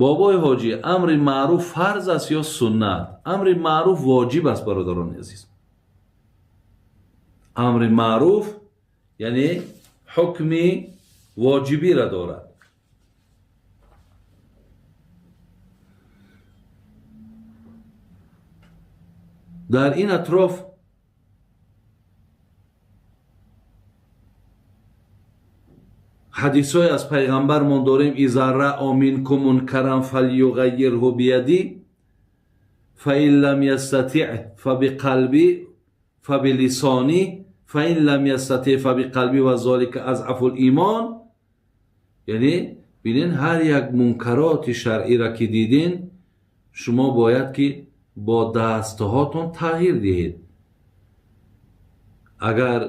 Бобои ҳоҷӣ, амри маъруф фарз аст ё суннат? Амри маъруф воҷиб аст, бародарони азиз. Амри маъруф яъне ҳукми воҷибиро дорад. Дар ин атроф ҳадисҳое аз пайғамбармон дорем: иза раъо минкум мункаран фалюғайирҳу бияди фаин лам ястатиъ фабиқалби фабилисони фаин лам ястатиъ фабиқалби ва золика азъафу лимон. Яъне бинен, ҳар як мункароти шаръиро ки дидин, шумо бояд ки бо дастҳотон тағйир диҳед. Агар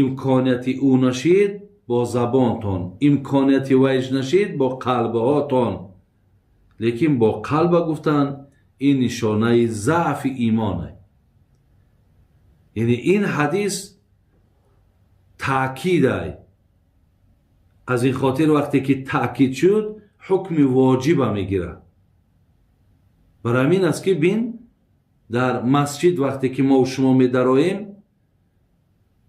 имконияти ӯ нашид, бо забонтон, имконияти вайш нашид, бо қалбҳотон. Лекин бо қалба гуфтан ин нишонаи заъфи имоне. Яъне ин ҳадис таъкидай. Аз ин хотир вақте ки таъкид шуд, ҳукми воҷиба мегирад. Бар ҳамин аст ки бин, дар масҷид вақте ки мо шумо медароем,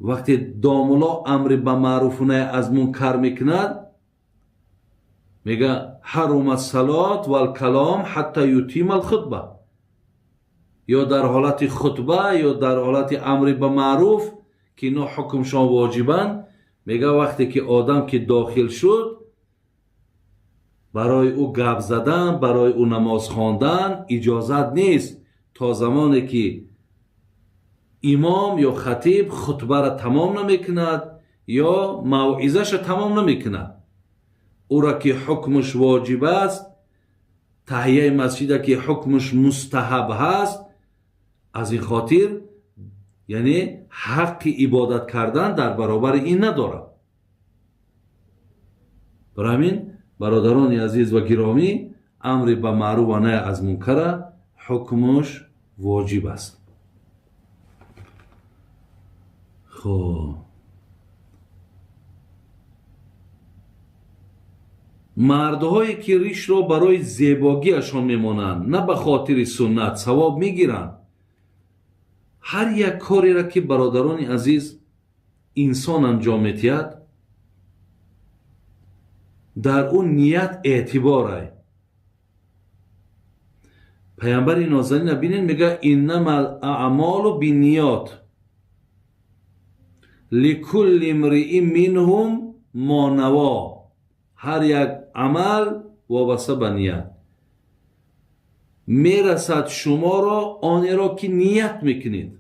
вақте домулло амри ба маъруфу наҳй аз мункар мекунад, мега ҳарума салот валкалом ҳатта ютима алхутба. Ё дар ҳолати хутба, ё дар ҳолати амри ба маъруф, ки ино ҳукмшон воҷибанд, мега вақте ки одам ки дохил шуд, барои ӯ гап задан, барои ӯ намоз хондан иҷозат нест то замоне ки имом ё хатиб хутбаро тамом намекунад ё мавъизаша тамом намекунад. Ӯро ки ҳукмаш воҷиб аст, таҳияи масҷида ки ҳукмаш мустаҳаб ҳаст, аз ин хотир яъне ҳаққи ибодат кардан дар баробари ин надорад. Барои ҳамин бародарони азиз ва гиромӣ, амри ба маъруф ва наҳй аз мункара ҳукмаш воҷиб аст. Хоб, мардҳое ки ришро барои зебогиашон мемонанд, на ба хотири суннат, савоб мегиранд. Ҳар як кореро ки бародарони азиз инсон анҷом медиҳад, дар ӯ ният эътиборай. Пайғамбари нозанина бинед, мега иннама аъмолу бинниёт ликулли имриин минҳум мо наво. Ҳар як амал вобаста ба ният мерасад шуморо онеро ки ният мекунед.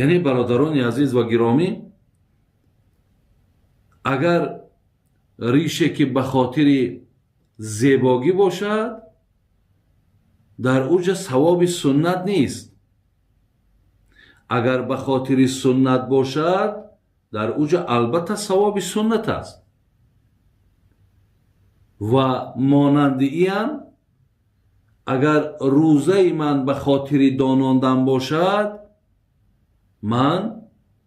Яъне бародарони азиз ва гиромӣ, агар рише ки ба хотири зебогӣ бошад, дар уҷа савоби суннат нест. Агар ба хотири суннат бошад, дар уҷа албатта савоби суннат аст. Ва монанди иам агар рӯзаи ман ба хотири донондан бошад, ман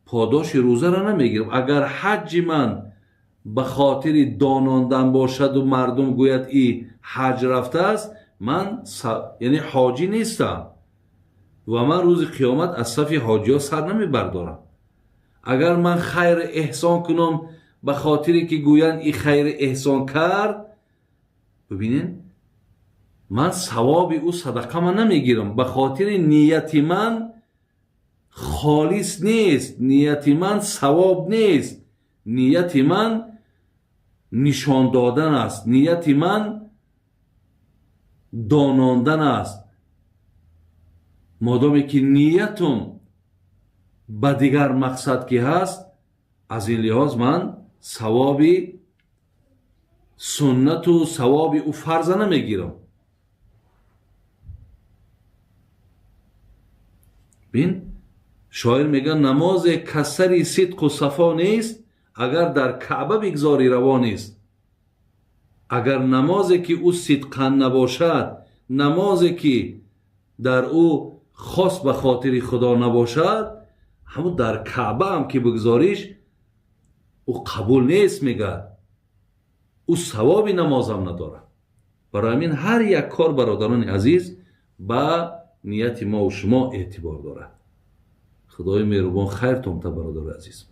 подоши рӯзаро намегирам. Агар ҳаҷҷи ман ба хотири донондан бошаду мардум гӯяд и ҳаҷ рафтааст, ман яъне ҳоҷӣ нестам ва ман рӯзи қиёмат аз сафи ҳоҷиҳо сар намебардорам. Агар ман хайри эҳсон кунам ба хотире ки гӯянд и хайри эҳсон кард, бибинед, ман савоби ӯ садақама намегирам. Ба хотири нияти ман холис нест, нияти ман савоб нест, нияти ман нишон додан аст, нияти ман донондан аст. Модоме ки ниятум ба дигар мақсад ки ҳаст, аз ин лиҳоз ман савоби суннату савоби ӯ фарза намегирам. Бин, шоир мегӯяд намозе касари сидқу сафо нест, агар дар Каъба бигзорӣ раво нест. Агар намозе ки ӯ сидқан набошад, намозе ки дар ӯ хос ба хотири Худо набошад, ҳамун дар Каъба ҳам ки бигзориш, ӯ қабул нест, мегӯяд. Ӯ савоби намозам надорад. Барои ҳамин ҳар як кор, бародарони азиз, ба нияти мову шумо эътибор дорад. Худои меҳрубон хайртон та, бародари азиз.